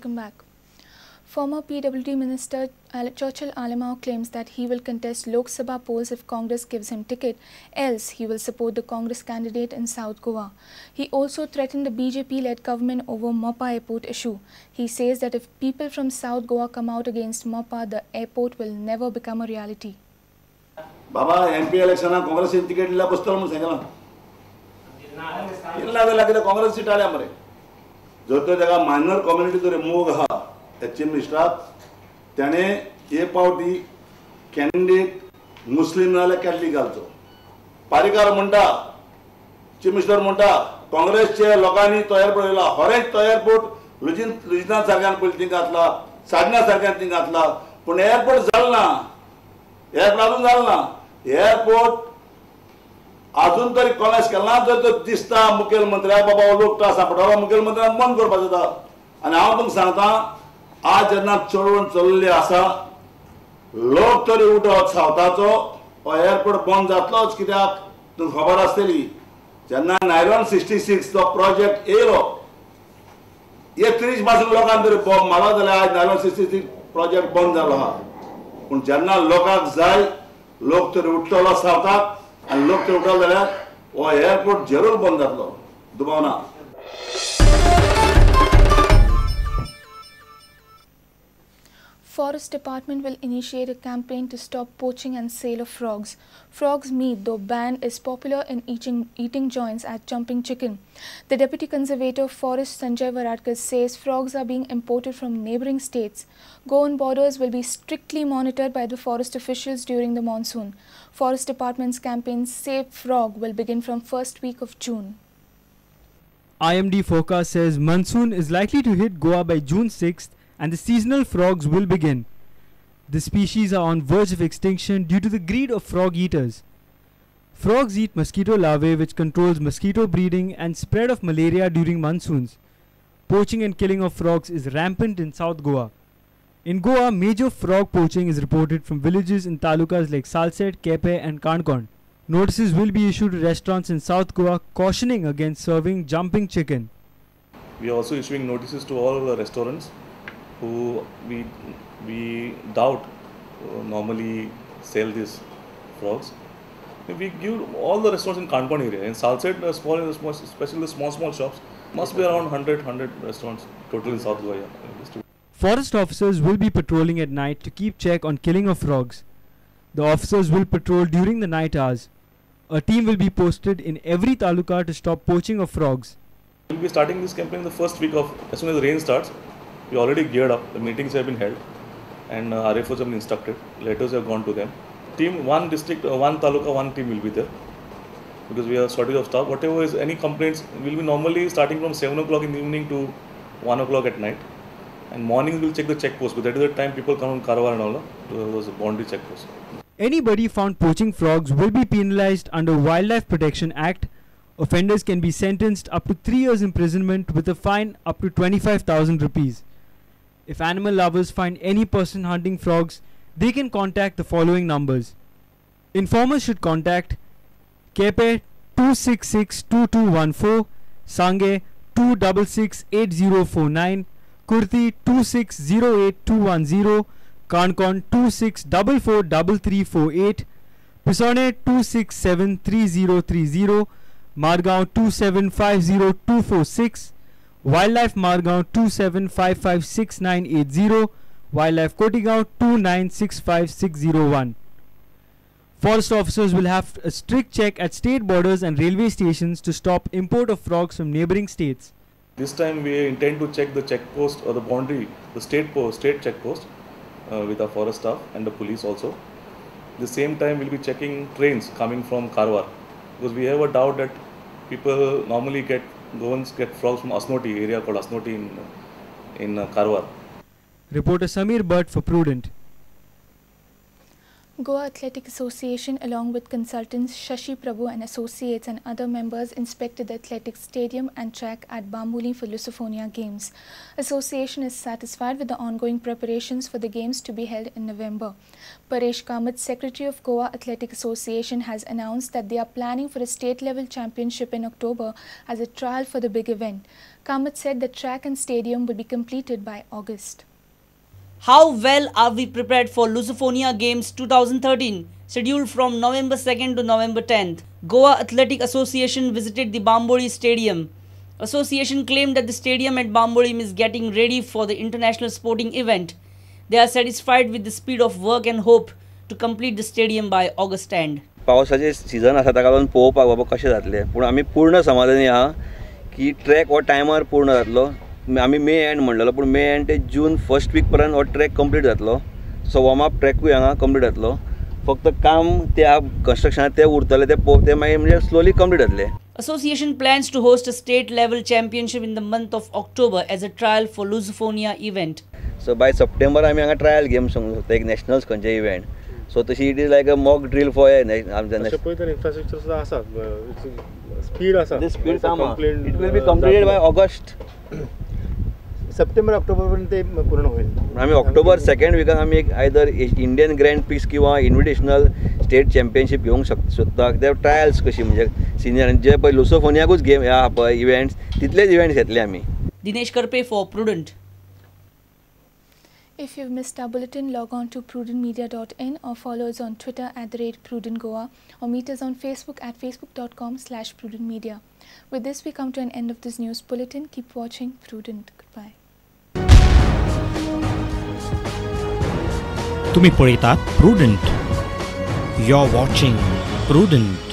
Welcome back. Former PWD Minister Churchill Alemao claims that he will contest Lok Sabha polls if Congress gives him ticket, else he will support the Congress candidate in South Goa. He also threatened the BJP-led government over Mopa airport issue. He says that if people from South Goa come out against Mopa, the airport will never become a reality. Baba, MP election, Congress ticket illa बसतलो म्हणून सांगला. इल्ला जाल्यार कितें Congress seat आल्या मरे. जर तर ताका मायनर कम्युनिटी जर मोग आहा त्या चीफ मिनिस्टराक, त्याणे हे पावटी कॅन्डिडेट मुस्लीम नाजाल्यार कॅथलीक घालचो. पारीकार म्हणटा, चीफ मिनिस्टर म्हणटा काँग्रेसच्या लोकांनी तो एअरपोर्ट येयला. खरेंच तो एअरपोर्ट लुजिना सारक्यान पयलीं थिंग घातला, साडना सारक्यान थिंग घातला, पूण एअरपोर्ट जालो ना. एअरपोर्ट अजून जालो ना. एअरपोर्ट अजून तरी कोणाच केला ना. जर तो दिसता मुखेलमंत्र्याक बाबा लोक त्रास पडटा, मुखेलमंत्र्याक बंद करपाचो जाता. आनी हांव तुमकां सांगता, आज जेन्ना चळवळ चल्ली आसा, लोक तरी उठत सावथाचो हो एअरपोर्ट बंद जातलोच. कित्याक तुमकां खबर आसतली, जेन्ना 1966 तो प्रोजेक्ट येयलो, हे 30 पासून लोकांक तरी बॉम्ब मारलो जाल्यार आज 1966 प्रोजेक्ट बंद जालो आहा. पूण जेन्ना लोकांक जाय, लोक तरी उठतलो सावथाक, आनी लोक तरी उठलो जाल्यार हो एअरपोर्ट जरूर बंद जातलो, दुबाव ना. Forest Department will initiate a campaign to stop poaching and sale of frogs. Frogs meat, though banned, is popular in eating joints at Jumping Chicken. The Deputy Conservator of Forest Sanjay Varadkar says frogs are being imported from neighbouring states. Goan borders will be strictly monitored by the forest officials during the monsoon. Forest Department's campaign Save Frog will begin from first week of June. IMD forecast says monsoon is likely to hit Goa by June 6th and the seasonal frogs will begin. The species are on verge of extinction due to the greed of frog eaters. Frogs eat mosquito larvae, which controls mosquito breeding and spread of malaria during monsoons. Poaching and killing of frogs is rampant in South Goa. In Goa, major frog poaching is reported from villages in talukas like Salsette, Kepe and Canacona. Notices will be issued to restaurants in South Goa cautioning against serving jumping chicken. We are also issuing notices to all the restaurants who we doubt normally sell these frogs. We give all the restaurants in Canacona area. In Salsette, especially the small shops, must be around 100 restaurants total in South Goa. Yeah. Forest officers will be patrolling at night to keep check on killing of frogs. The officers will patrol during the night hours. A team will be posted in every taluka to stop poaching of frogs. We'll be starting this campaign the first week of, as soon as the rain starts. We already geared up, the meetings have been held and RFOs have been instructed, letters have gone to them. Team, one district, one taluka, one team will be there because we are shortage of staff. Whatever is any complaints, will be normally starting from 7 o'clock in the evening to 1 o'clock at night. And morning we'll check the check post, because that is the time people come from Karwar and all, those boundary check posts. Anybody found poaching frogs will be penalized under Wildlife Protection Act. Offenders can be sentenced up to 3 years imprisonment with a fine up to 25,000 rupees. If animal lovers find any person hunting frogs, they can contact the following numbers. Informers should contact Kepe 2662214, Sange 2668049, Kurti 2608210, Canacona 26443348, Pisone 2673030, Margao 2750246, Wildlife Margao 27556980, Wildlife Kotigaon 2965601. Forest officers will have a strict check at state borders and railway stations to stop import of frogs from neighbouring states. This time we intend to check the check post or the boundary, the state check post with our forest staff and the police also. The same time we'll be checking trains coming from Karwar, because we have a doubt that people normally get Goans get frogs from Asnoti area called Asnoti in Karwar. Reporter Samir Bhatt for Prudent. Goa Athletic Association, along with consultants Shashi Prabhu and Associates and other members, inspected the athletics stadium and track at Bambolim for Lusofonia Games. Association is satisfied with the ongoing preparations for the games to be held in November. Paresh Kamath, Secretary of Goa Athletic Association, has announced that they are planning for a state-level championship in October as a trial for the big event. Kamath said the track and stadium will be completed by August. How well are we prepared for Lusofonia Games 2013, scheduled from November 2nd to November 10th? Goa Athletic Association visited the Bambolim Stadium. Association claimed that the stadium at Bambolim is getting ready for the international sporting event. They are satisfied with the speed of work and hope to complete the stadium by August end. पावसाचे season आसा ताका लागून पळोवपाक बाबा कशें जातलें, पूण आमी पूर्ण समाधानी आहा की ट्रॅक हो टायमार पूर्ण जातलो. आमी मे एंड म्हणलेलो, पूण मे एंड ते जून फर्स्ट वीक पर्यंत हो ट्रॅक कंप्लीट जातलो. सो वॉर्म अप ट्रॅकूय हांगा कंप्लीट जातलो. फक्त काम ते कन्स्ट्रक्शनाक ते उरतले ते मागीर म्हणजे स्लोली कंप्लीट जातले. Association plans to host a state level championship in the month of October as a trial for Lusofonia event. So by September आमी हांगा ट्रायल गेम सांगूंक शकता, एक नॅशनल्स खंयचे इव्हेंट. सो तशी it is like a mock drill for आमच्या पळय तर इन्फ्रास्ट्रक्चर सुद्दां आसा, स्पीड आसा, स्पीड काम it will be completed by August. September October पर्यंत ते पूर्ण होईल. आमी ऑक्टोबर सेकंड विकाक आमी एक आयदर इंडियन ग्रँड प्रिक्स किंवा इन्व्हिटेशनल स्टेट चॅम्पियनशीप घेवंक सोदता. ते ट्रायल्स कशी म्हणजे सिनियर जे पळय लुसोफोनियाकूच गेम आहा पळय इव्हेंट्स, तितलेच इव्हेंट्स घेतले आमी. Dinesh Karpe for Prudent. If you've missed our bulletin, log on to prudentmedia.in or follow us on Twitter at @prudentgoa or meet us on Facebook at facebook.com/prudentmedia. With this, we come to an end of this news bulletin. Keep watching Prudent. Goodbye. तुम्ही पळयतात Prudent. You're watching Prudent.